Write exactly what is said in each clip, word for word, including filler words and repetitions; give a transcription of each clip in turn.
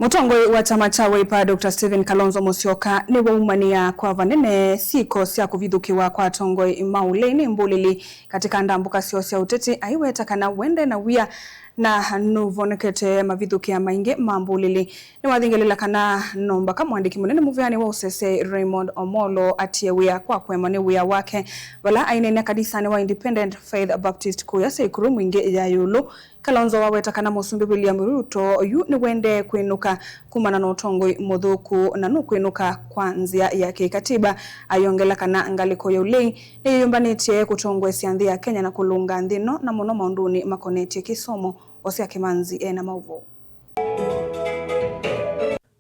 Mũtongoi wa kyama kya Wiper, Doctor Stephen Kalonzo Musyoka, nĩwaumanĩa kwa vanene syĩko sya kũvithũkĩwa kwa atongoi ma ũlei nĩ mbũlĩli katika ndambũka syoo sya ũteti, aiweta kana wende na wia na nũvonekete mavithũkĩa maingĩ ma mbũlĩli. Nĩwathingĩlĩla kana no mbaka mũandĩki mũnene mũvĩanĩ wa ũseseĩ Raymond Omolo atie wĩa kwa kũemwa nĩ wĩa wake. Vala aineena kanisanĩ wa Independent Faith Baptist kũya Seikuru Mwingĩ ya ĩũlũ, Kalonzo waweta kana Mũsumbĩ William Ruto yu nĩwendee kwĩnũka kumana na ũtongoi mũthũku na nũkwĩnũka kwa nzĩa ya kĩkatiba. Ayongela kana ngalĩko ya ũlei nĩyĩyũmbanĩtye kũtongoesya nthĩ ya Kenya na kũlũnga nthĩ ĩno, na mũno maũndũnĩ makonetye kĩsomo. Osea Kĩmanzi ena maũvoo.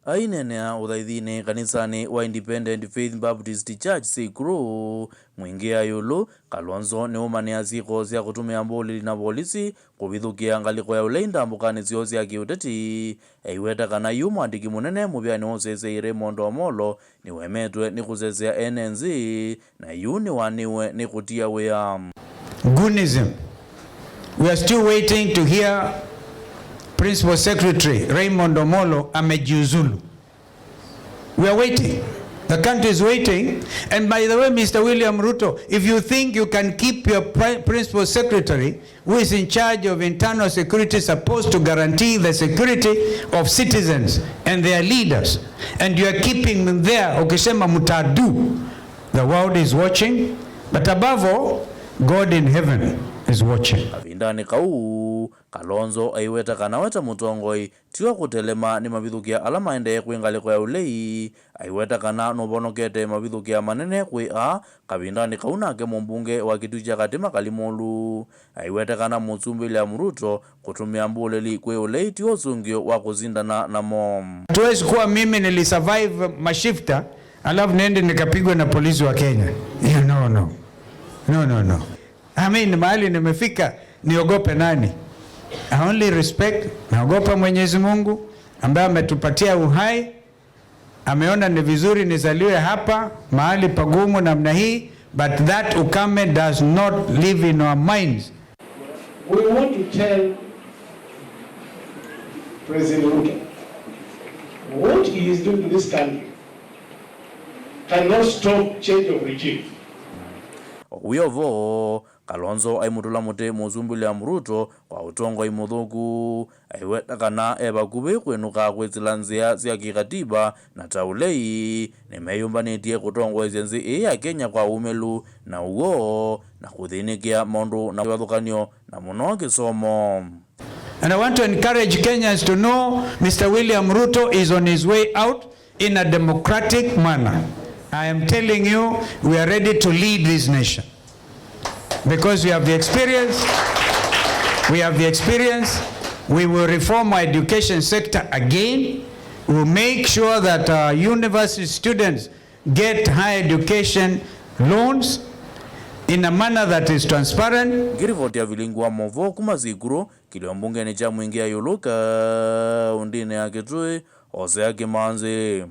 Aineenea ũthaithinĩ kanisanĩ wa Independent Faith Baptist Church Seikuru Mwingĩ ya ĩũlũ, Kalonzo nĩwaumanĩa syĩko sya kũtũmĩa mbũlĩli na volisi kũvithũkĩa ngalĩko ya ũlei ndambũkanĩ syoo sya kĩũteti. Aiweta kana yu mũandĩki mũnene mũvĩanĩ wa ũseseĩ Raymond Omolo nĩwemetwe nĩ kũsesea ene nzĩ, na yu nĩwanĩwe nĩ kũtia wĩa. Goonism. We are still waiting to hear Principal Secretary Raymond Omolo amejiuzulu. We are waiting. The country is waiting. And by the way, Mister William Ruto, if you think you can keep your pri- principal secretary who is in charge of internal security, supposed to guarantee the security of citizens and their leaders, and you are keeping him there, ukisema mtadu, the world is watching, but above all, God in heaven is watching. Kavindanĩ kau, Kalonzo aiweta kana we ta mũtongoi tiwa kũtelema nĩ mavithũkĩa ala maendee kwĩ ngalĩko ya ũlei. Aiweta kana nũvonokete mavithũkĩa manene kwĩ aa kavindanĩ kau nake mũmbunge wa kĩtu kya Katĩ Makali Mũlu. Aiweta kana Mũsumbĩ William Ruto kũtũmĩa mbũlĩli kwĩ ũlei ti ũsũngĩo wa kũsindana namo. Hatuwezi kuwa mimi nilisurvive mashifta alafu niende nikapigwe na polisi wa Kenya. Yeah, no, no. No, no, no. I mean, mahali nimefika, niogope nani? I only respect, naogopa Mwenyezi Mungu ambaye ametupatia uhai, ameona ni vizuri nizaliwe hapa mahali pagumu namna hii, but that ukame does not live in our minds. We want to tell President Ruto what he is doing to this country cannot stop change of regime. Wĩ o vo, Kalonzo aimũtũla mũtĩ Mũsumbĩ William Ruto kwa ũtongoi mũthũku. Aiweta kana e vakuvĩ kwĩnũka kwĩsĩla nzĩa sya kĩkatiba na ta ũlei nĩmeyũmbanĩtye kũtongoesya nthĩ ĩĩ ya Kenya kwa ũmĩlu na ũw'o na kũthĩnĩkĩa maũndũ na kĩvathũkany'o na mũno kĩsomo. And I want to encourage Kenyans to know Mister William Ruto is on his way out in a democratic manner. I am telling you, we are ready to lead this nation. Because we have the experience, we have the experience, we will reform our education sector again. We'll make sure that our university students get higher education loans in a manner that is transparent. Ngĩrivoti ya vilingi wa movoo kuma Sikuru, kĩlio mbungenĩ kya Mwingĩ ya ĩũlũ kaũndĩnĩ ya Kitui, Osea Kĩmanzi.